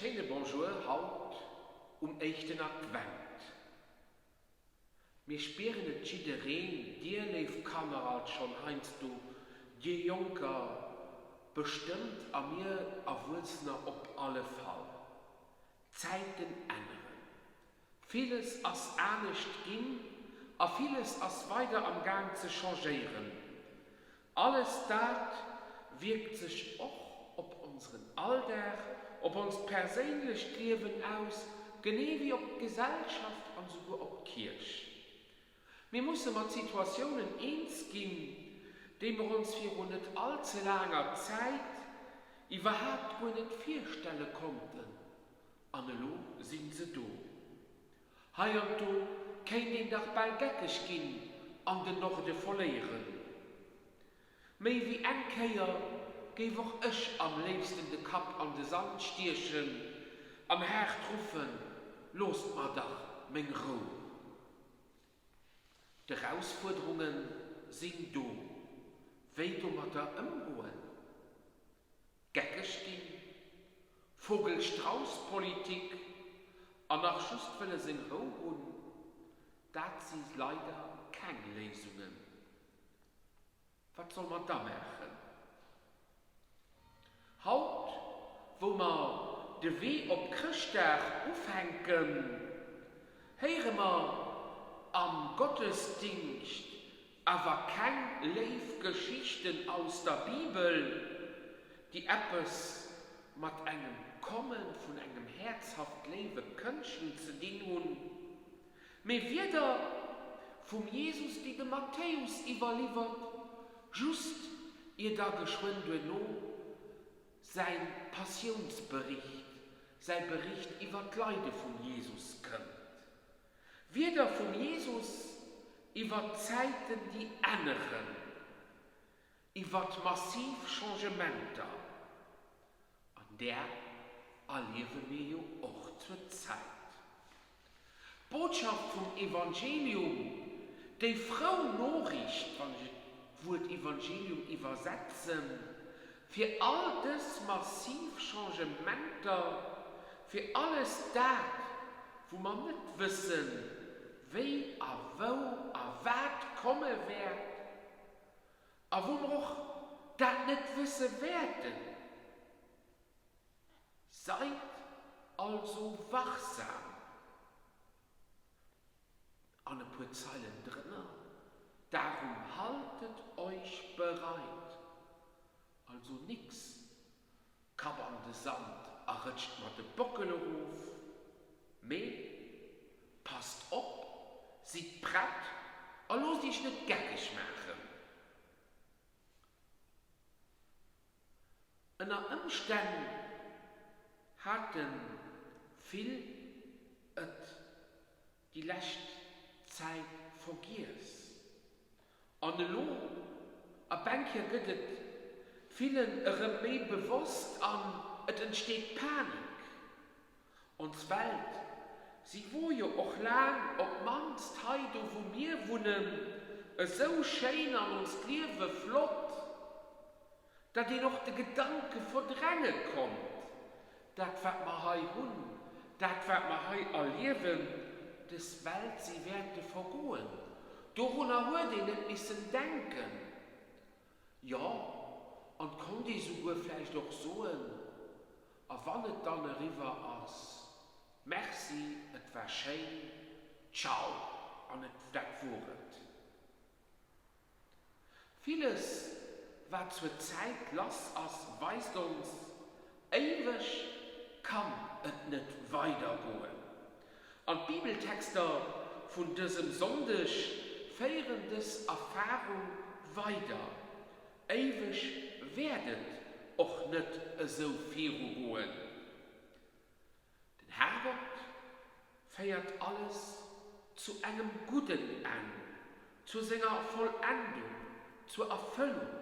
Schéine Bonjour haut um éischten Advent. Mir spieren et jiddereen, dir léif Kanner alt schonn heiansdo, dir Jonker bestëmmt a mir Erwuessener op alle Fall. D'Zäiten änneren. Villes ass anescht ginn a villes ass weider am Gaang ze changéieren. Alles dat wierkt sech och op onseren Alldag, op onst perséinlecht Liewen aus, genee wéi op d'Gesellschaft an souguer op d'Kierch. Mir musse mat Situatiounen eens ginn, déi mer ons virun net all ze laanger Zäit iwwerhaapt guer net virstelle konnten, an elo sinn se do. Hei an do kéint een dach bal geckeg ginn an den Norde verléieren. Méi wéi eng Kéier géif och ech am léifsten de Kapp an de Sand stiechen an haart ruffen, Loosst mer dach meng Rou! D'Erausfuerderunge sinn do, wéi domatter ëmgoen? Geckeg ginn, Vogel-Strauss-Politik an nach just wëlle seng Rou hunn, dat si leider keng Léisungen. Wat soll mer da maachen? Haut, wou mer de Wee op Chrëschtdag ufänken, héiere mer am Gottesdingscht Awer keng léif Geschichten aus der Bibel, déi eppes mat engem Komme vun engem häerzhaft léiwe Këndchen ze dinn hunn, mee Wierder vum Jesus, déi de Matthäus iwwerliwwert, just ier da geschwënn duerno säi Passiounsbericht, säi Bericht iwwer d'Leide vum Jesus kënnt. Wierder vum Jesus iwwer d'Zäiten déi änneren, iwwer massiv Changementer, an där erliewe mir jo och zur Zäit. D'Botschaft vum Evangelium, déi frou Noriicht, wann ech et d'Wuert Evangelium iwwersetzen, fir all dës massiv Changementer, fir alles dat, wou mer net wëssen, wéi a wou a wat komme wäert, a wou mer och dat net wësse wäerten. Seid also wachsam! An e puer Zeilen drënner, Darum haltet euch bereit! Also nix Kapp an de Sand a rëtscht mer de Bockel erof, mee passt op, sidd prett a loosst iech net geckeg maachen. Ënner Ëmstänn hate vill et déi lescht Zäit vergiess. An elo, ab eng Kéier gëtt et villen erëm méi bewosst an et entsteet Panik. Ons Welt, si wor jo och laang, op d'mannst hei do wou mir wunnen, esou schéin an onst Liewe flott. Datt een och de Gedanke verdränge konnt, dat wat mer hei hunn, dat wat mer hei erliewen, des Welt, si wäerte vergoen. Dorunner huet een net missen denken. Jo, an 't konnt ee souguer vläicht och soen, a wann et dann eriwwer ass, Merci, et war schéin, ciao, an et, dat wor et. Villes, wat zur Zäit lass ass, weist ons, Éiweg kann et net weidergoen. An d'Bibeltexter vun dësem Sonndeg féieren dës Erfarung weider, Éiweg wäert et och net esou virugoen. Den Herrgott féiert alles zu engem gudden Enn, zu senger Vollendung, zur Erfëllung.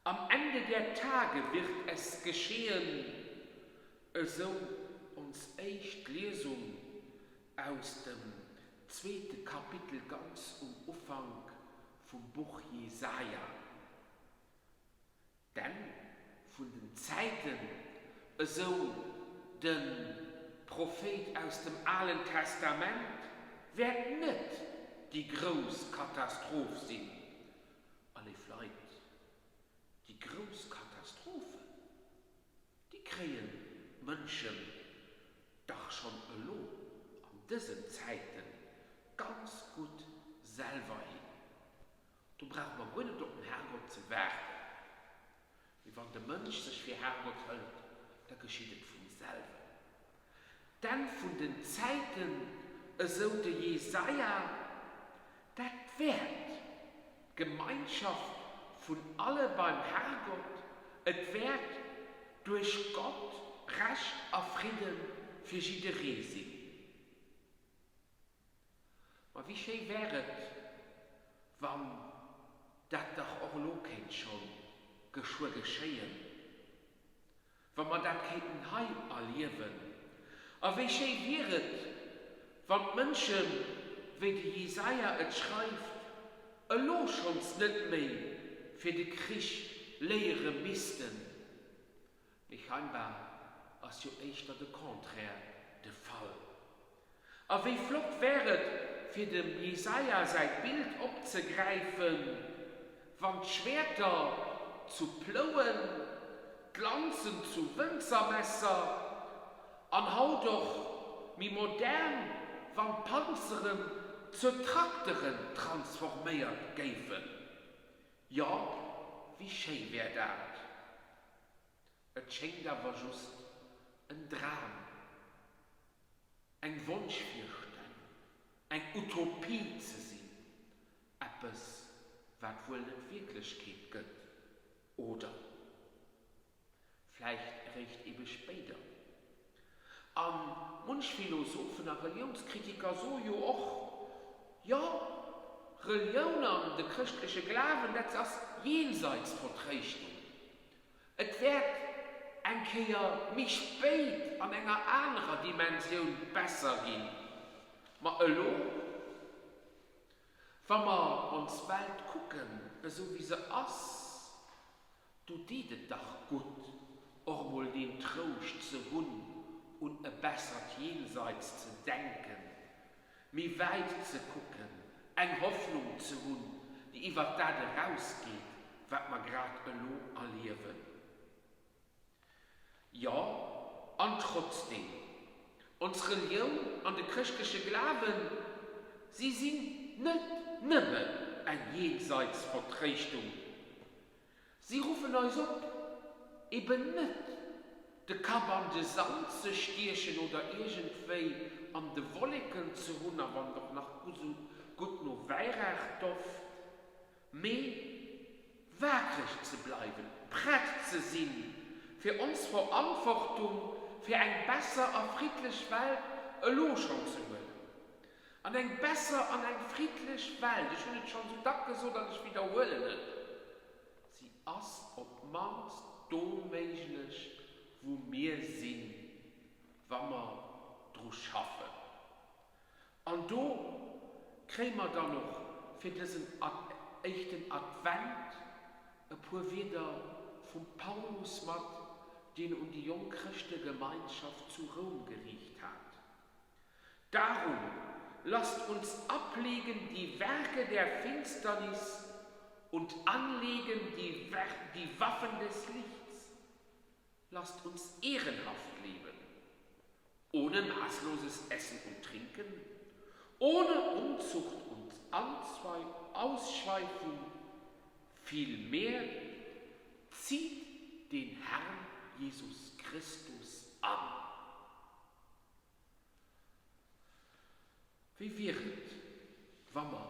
Am Ende der Tage wird es geschehen, esou ons éischt Liesung aus dem zweete Kapitel ganz um Ufank vum Buch Jesaja. D'Enn vun den Zäiten. Esou de Prophéit aus dem Alen Testament, wäert net déi grouss Katastroph sinn. A léif Leit, déi grouss Katastrophen, déi kréien d'Mënschen dach schonn elo an dësen Zäite ganz gutt selwer hin. Do brauche mer guer net op den Herrgott ze waarden. Mee wann de Mënsch sech fir Herrgott hëlt, da geschitt et vum selwen. D'Enn vun den Zäiten, esou de Jesaja, dat wäert d'Gemeinschaft vun alle beim Herrgott, et wäert duerch Gott Recht a Fridde fir jidderee sinn. Ma wéi schéi wär et, wann dat dach och elo kéint scho geschwë geschéien, wa mer dat kéinten hei erliewen. A wéi schéi wier et, wann d'Mënschen, wéi de Jesaja et schreift, elo schonns net méi fir de Krich léiere missten. Mee scheinbar ass jo éischter de Contraire de Fall. A wéi flott wär et, fir dem Jesaja säi Bild opzegräifen, wann d'Schwäerter zu Plouen, d'Lanzen zu Wënzermesser an haut och méi modern, wann d'Panzeren zur Trakteren transforméiert géifen. Jo, wéi schéi wär dat! Et schéngt awer just en Dram, eng Wonschvirstellung, eng Utopie ze sinn, eppes, wat wuel net Wierklechkeet gëtt, oder vläicht eréischt ebe spéider. A munch Philosophen a Reliounskritiker soe jo och, Jo, Relioun an de chrëschtleche Glawen, dat ass Jenseitsvertréischtung. Et wäert eng Kéier méi spéit an enger anerer Dimensioun besser ginn. Ma elo, wa mer ons Welt kucken, esou wéi se ass, do deet et dach gutt, och mol deen Trouscht ze hunn, un e bessert Jenseits ze denken, méi wäit ze kucken, eng Hoffnung ze hunn, déi iwwert dat erausgeet, wat mer grad elo erliewen. Jo, an trotzdeem, ons Relioun an de chrëschtleche Glawen, si sinn net nëmmen eng Jenseitsvertréischtung. Si ruffen eis op, eben net de Kapp an de Sand ze stiechen oder iergendwéi an de Wolleken ze hunn, a wann et och nach esou gutt no Wäiraach doft, mee waakreg ze bleiwen, prett ze sinn, fir ons Verantwortung fir eng besser a friddlech Welt elo schonn ze huelen. An eng besser an eng friddlech Welt, ech hunn et schonn esou dack gesot an ech widderhuelen et, si ass op d'mannst do méiglech, wou mir sinn, wa mer dru schaffen. An do kréie mer dann och fir dësen éischten Advent e puer Wierder vum Paulus mat, deen un déi jonk Chrëschtegemeinschaft zu Roum geriicht hat. Darum lasst uns ablegen die Werke der Finsternis und anlegen die, die Waffen des Lichts. Lasst uns ehrenhaft leben, ohne maßloses Essen und Trinken, ohne Unzucht und Ausschweifung, vielmehr zieht den Herrn Jesus Christus an. Wéi wier et, wa mer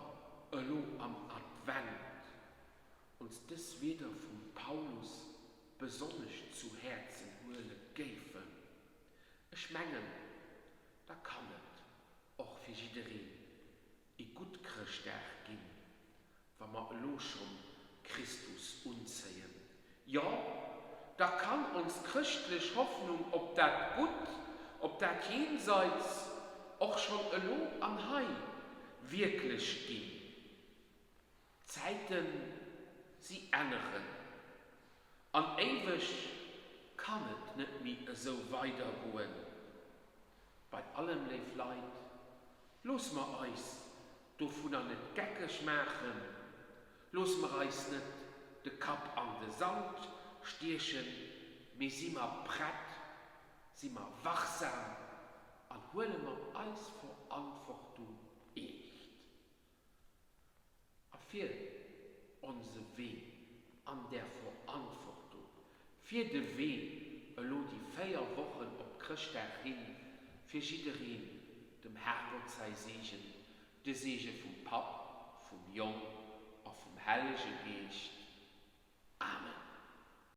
elo am Advent ons dës Wierder vum Paulus besonnesch zu Häerzen huele géifen? Ech mengen, da kann et och fir jiddereen ee gutt Chrëschtdag ginn, wa mer elo schonn Christus unzéien, jo, da kann ons chrëschtlech Hoffnung op dat Gutt, op dat Jenseits och schonn elo an hei wierklech ginn. D'Zäiten, si änneren an éiweg. Kann et net méi esou weidergoen? Bei allem, léif Leit, loosse mer eis dovunner net geckeg maachen, loosse mer eis net de Kapp an de Sand stiechen, mee si mer prett, si mer wachsam an huele mer eis Verantwortung eescht. A fir onse Wee an där Verantwortung, fir de Wee elo déi 4 Wochen op Chrëschtdag hin, fir jiddereen dem Herrgott säi Seegen, de Seege vum Papp, vum Jong a vum Hellege Geescht.